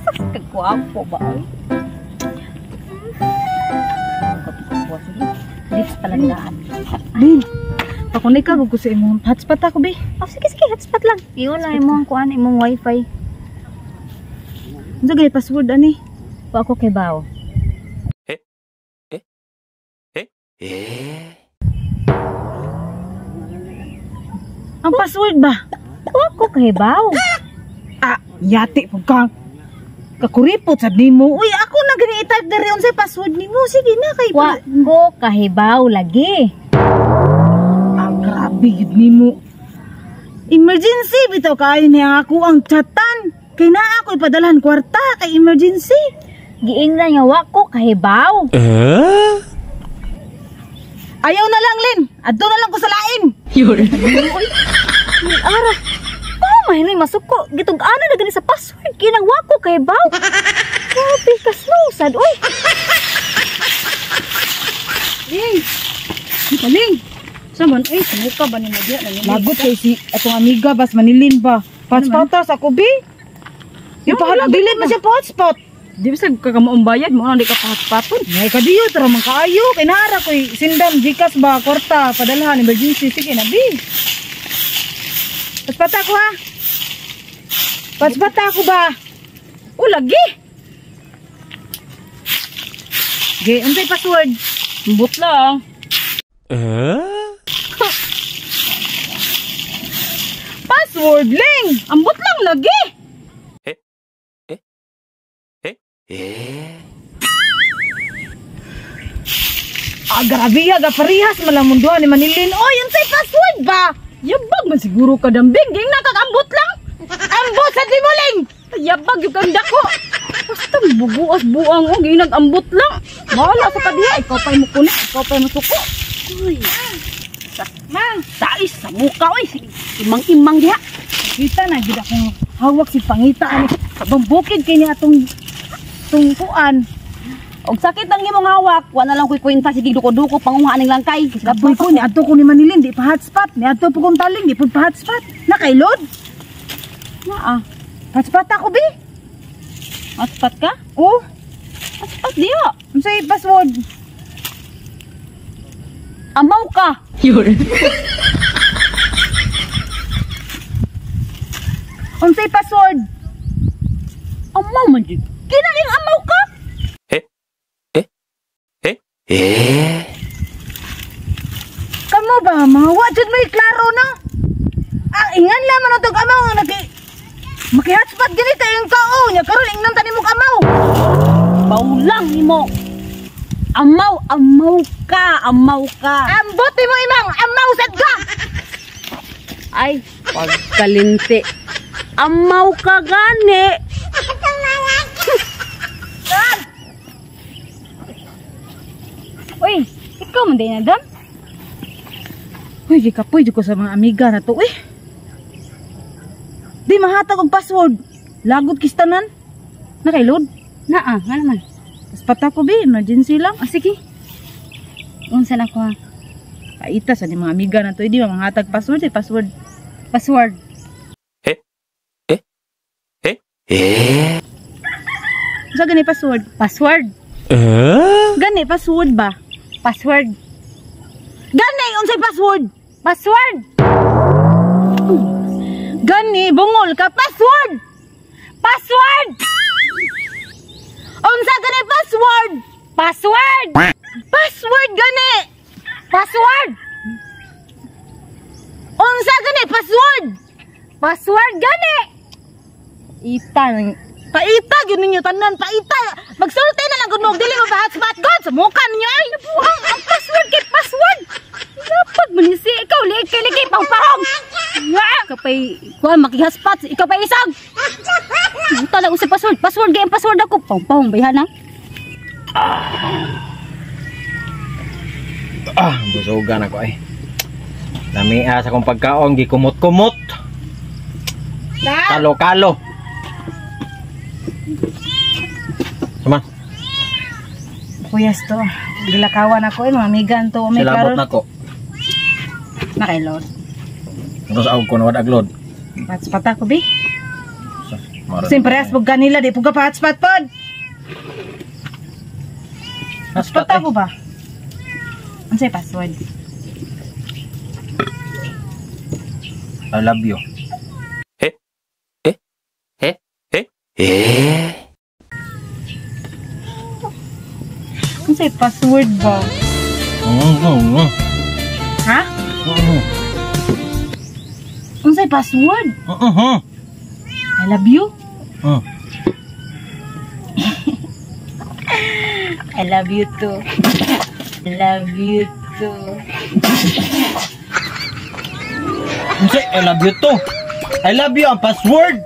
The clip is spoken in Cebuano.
Kagwapo ba ay? Lips palanggaan. Lin, pakunay ka ko sa imong hotspot ako be. Oh, sige sige, hotspot lang. Iyon lang imong kuan, imong wifi. Unsa gani password ani? Wa ako kay bao. Ang password ba? Wa ko kay bao. Ah, yati pud kang kakuripot sad nimo. Uy, ako na gani i-type diri unsay password nimo. Sige na kay Wa ko kahibaw lagi. Ah, grabe gid nimo. Emergency bitaw kaayo niya ako ang chatan. Kay naa ako ipadalhan kwarta kay emergency. Giingnan nga wa ko kahibaw. Ayaw na lang, Lin. Adto na lang ko sa lain. Uy, ara. Oh, mahinoy masuko. Gitug-ana na gani sa password. Kinang wa ko kahibaw. Grabe ka slow sad oy. Ling. Ling. Saman, ay, sumuka ba ni mo diya? Lagot kay si atong amiga bas Manilin ba. Hotspot sa ako bi. Ipahat dili man siya hotspot. Di ba sa kakamuong bayad mo, di ka pa-hotspoton? Ngay kadiyo tara man kaayo kay naara koy sindam GCash ba kwarta padalhan emergency sige na bi. Hotspot ako ha. Hotspot ako ba? O, lagi! Ge, unsay password? Ambot lang. Password ling. Ambot lang lagi! Ah, grabe ya, gaparihas malang munduan ni Manilin. Oy, unsay password ba? Yabag man siguro ka dambing, ging nakakambot lang. Ambot sa dimuling. Yabag yung kang dako. Basta bubuas buang o, ging nag-ambot lang. Wala sa kadiya, ikaw pa'y mukuna, ikaw pa'y masuko. Uy. Mang, Sais sa muka, oy. Imang-imang diha. kita na gid akong hawak si pangita ani. Sabang bukid kay niya atong tungkuan. Og sakit ang imong hawak, wala lang ko'y kwenta, sige duko-duko, panguha ning langkay. Kapoy ko ni adto ko ni Manilin di pa hotspot, ni adto po kong taling di pud pa hotspot. Nakailod. Naa, Hotspot ako bi. hotspot ka? Oh, Hotspot diha. unsay password? Amaw ka. Unsay password? Amaw man jud. Kinaling amaw ka. Kamo ba mga wa jud may klaro no? Ang ingan lamang na tog amaw nga naki maki-hotspot gani kayong kao nya karon ingnon tani mo amaw. Baulang nimo. Amaw, amaw ka, amaw ka. Ambot nimo imang amaw sad ka. Ay, pagkalinti. Amaw ka gani. Uy, ikaw man din Adam. Uy, gikapoy jud ko sa mga amiga na to eh. Di mahatag og password. Lagot kistanan. Nakailod. Naa, nga naman. Hotspot ako bi, emergency lang. Oh, sige. Unsa na ko ha? Paita sa ni mga amiga na to, eh, di ba mahatag password, eh, password. Password. Unsa gani password? Password. Gani password ba? Password. Gani unsay password? Password. Gani bungol ka password. Password. Unsa gani password? Password. Password gani. Password. Unsa gani password? Password gani. Ita Paita gyud ninyo tanan, paita. Magsulti na lang gud mo dili mo pa hotspot god sa muka ninyo ay. Buhang ang password kay password. Dapat man si ikaw liki pangpahong. Nga kapay kuan makihotspot ikaw pa isag. Buta lang usay password. Password gay ang password ako pangpahong bayhan ha. Ah, busugan ako ay. Lamia sa akong pagkaon, gikumot-kumot. Kalo-kalo. Sama, Kuyas to. Gilakawan ako eh, mga amigan to. May silabot klaro. na ko. Nakailod. Terus ako ko nawad aglod. Hotspot ako bi. Mara. Kasi parehas pag kanila, di po ka pa-hotspot pod. Hotspot Hotspot ako ba? Ano sa'yo password? I love you. Ano sa'yo password ba? Ha? Ano sa'yo password? I love you. I love you too. I love you too. Unsa, I love you too. I love you ang password.